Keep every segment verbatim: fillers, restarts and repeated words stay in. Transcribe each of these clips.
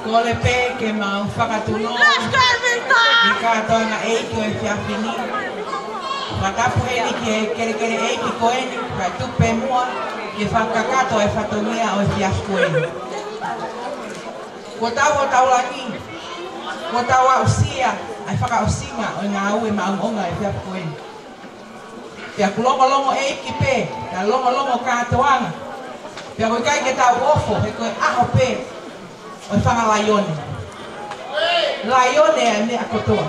Kole pē ke mau fakatuʻu ʻi he kātoanga ʻeiki ʻo e efiafi ni. Fakatapu heni ki he kelekele ʻeiki ko eni, kae tuku pē muʻa ke fakakakato e fatongia ʻo e efiafi ko eni. Kuo tau ʻo tau langi, kuo tau aʻusia ʻa e fakaʻosinga ʻo e ngāue maʻongoʻonga ʻo e efiafi ko eni. Pea ʻoku longolongo ʻeiki pē, pea longolongo kātoanga. Pea ʻoku ʻikai ke tau ofo, he ko e ʻaho pē ʻo e fanga laione. Laione ʻa e meʻa kotoa.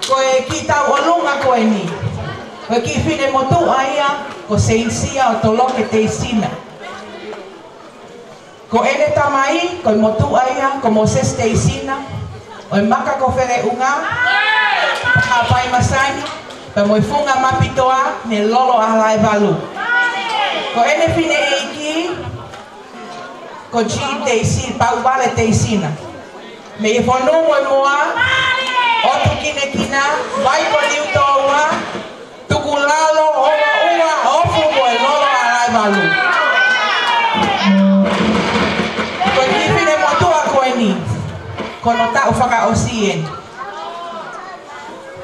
Ko e kiʻi tauʻolunga ko eni, ko e kiʻi finemotuʻa ia ko Seinsia ʻo Toloke Teisina. Ko ʻene tamai, ko e motuʻa ia ko Mōsese Teisina, ʻo e Maka ko Feleʻunga, Haʻapai Masani, pea mo e Funga Mapitoa, ne Lolo ʻa Halaevalu. Ko ʻene fineʻeiki, ko Jean Teisina, Pauvale Teisina. Mei he Fonua mo e Moa, ʻOtu Kinekina, Vai ko Niutōua, Tukulalo, Oloʻua, Ofu mo e Lolo ʻa Halaevalu. Ko e kiʻi finemotuʻa ko eni, ko hono taʻu fakaʻosi eni.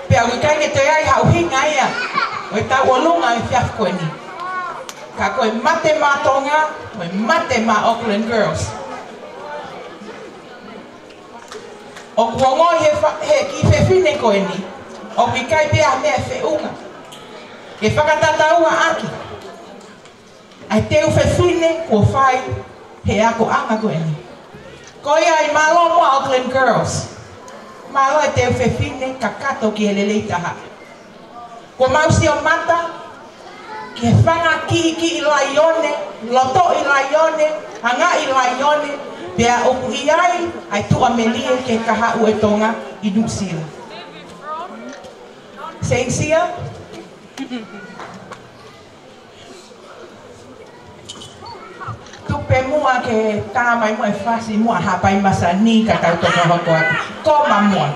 Pea ʻoku ʻikai ke toe ʻi ai ha ʻuhinga ia ʻo e tauʻolunga ʻo e efiafi ko eni. Ka ko e mate maʻa Tonga, ko e mate maʻa Auckland Girls. ʻOku ongoʻi he fa-, he kiʻi fefine ko eni, ʻoku ʻikai pē ha meʻa feʻunga ke fakatatau ʻaki ʻa e teu fefine kuo fai he akoʻanga ko eni. Ko ia ai, mālō muʻa Auckland Girls. Mālō e teu fefine kakato ki he lelei taha. Kuo mau sio mata ki he fanga kiʻi, kiʻi laione, lotoʻi laione, angaʻi laione, pea ʻoku ʻi ai ʻa e tuʻamelie ki he kahaʻu ʻo Tonga ʻi Nuʻusila. Seinsia, tuku pē muʻa ke tā mai muʻa e fasi muʻa Haʻapai Masani ka tau toka hoko atu. Koma muʻa.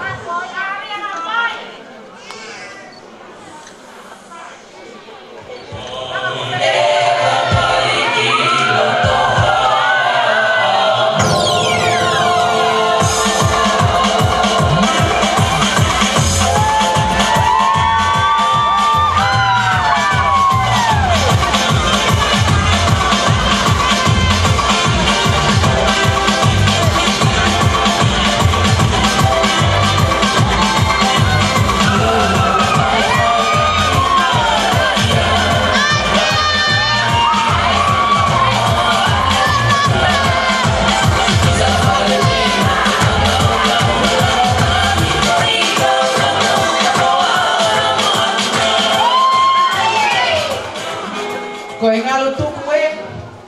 Ko e ngalo tuku ē,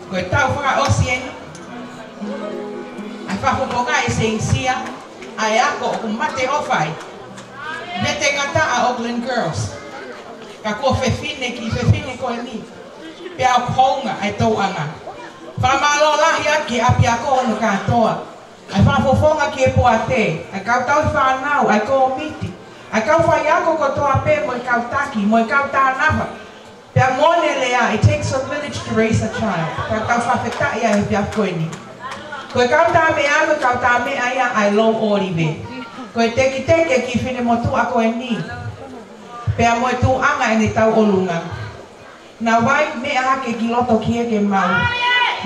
ko e taʻu fakaʻosi eni ʻa e fakafofonga ʻe Seinsia ʻa e ako ʻoku mate ʻofa ai. Mete ngata ʻa Auckland Girls. Ka ko e fefine, kiʻi fefine ko eni, pea ʻoku hounga ʻa e tauʻanga. Fakamālō lahi ʻaki e ʻapiako hono kātoa, ʻa e fakafofonga ki he poate, ʻa e kau tauhi fānau, ʻa e kōmiti, ʻa e kau faiako kotoa pē, mo e kau taki, mo e kau tānafa. Pea mo ʻene lea, it takes a village to raise a child. Pea tau fakafetaʻi ʻa e efiafi ko eni. Ko e kau tā meʻa, ko e kau tā meʻa ia ʻa e Lou ʻŌlive. Ko e tekiteki e kiʻi finemotuʻa ko eni, pea mo e tuʻunga ʻene tauʻolunga. Nauvai, meʻa hake ki loto ki he ke mau.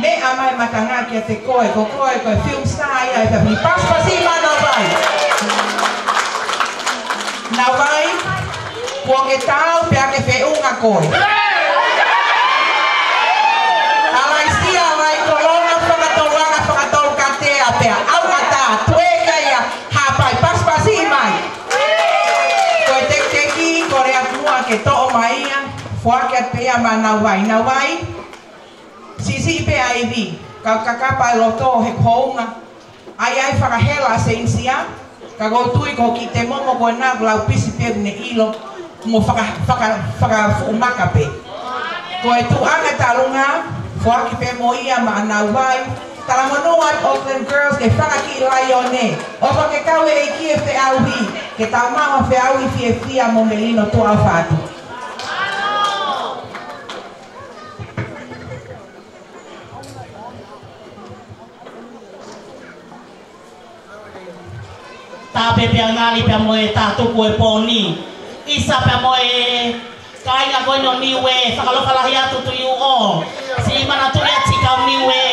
Meʻa mai matanga kiate koe, ko koe, ko e film star ia ʻo e efiafi ni. Pasipasi maʻa Nauvai. Nauvai, kuo ke taau pea ke feʻunga koe. Alaisia, vai kolona, fakatouʻanga, fakatoukatea, pea ʻauʻata, tuʻu ē ka ia, Haʻapai, pasipasi mai. Ko e tekiteki, kole atu muʻa ke toʻo mai ia, foaki atu pē ia maʻa Nauvai. Nauvai, siʻisiʻi pē ʻa e ivi, ka kakapa e loto he hounga. ʻAi ʻa e fakahela ʻa Seinsia, ka ʻoku ou tui ko e kiʻi tēmomo ko ena ʻoku lau pisi pē ʻoku ne ʻilo, mo faka-, faka-, fakafuʻu maka pē. Ko e tuʻunga tālunga, foaki pē mo ia maʻa Nauvai. Talamonū atu Auckland Girls, ke fakakiʻi laione. ʻOfa ke kau e ʻEiki he feʻauhi, ke tau maʻu ha feʻauhi fiefia mo melino, tuʻa ʻofa atu. Tāpē pea ngali pea mo e tātuku e pōni. ʻIsa pea mo e kāinga ko eni ʻo Niuē, fakalofa lahi atu to you all. Siʻi manatuʻi ʻa e kau Niuē,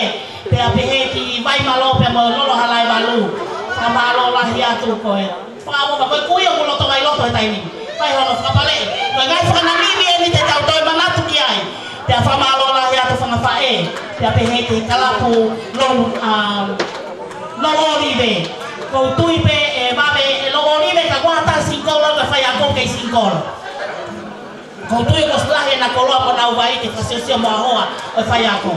pea pehē ki Vaimalo pea mo Lolo Halaevalu. Fakamālō lahi atu ko e. Fakaʻamu ka ko e kui ʻoku loto vai loto he taimi ni. Fai hono fakapale, ko e ngaahi fakananimi eni te tau toe manatu ki ai. Pea fakamālō lahi atu fanga faʻē, pea pehē ki he kalapu Lou, um, Lou ʻŌlive. Ko u tui pē ʻe vave ʻe Lou ʻŌlive ka ko ha taha singikolo ka faiako kei singikolo. Ko u tui ko e silahi ʻena koloa mo ʻena vai ke fakasiosio mo e hoa ʻo e faiako.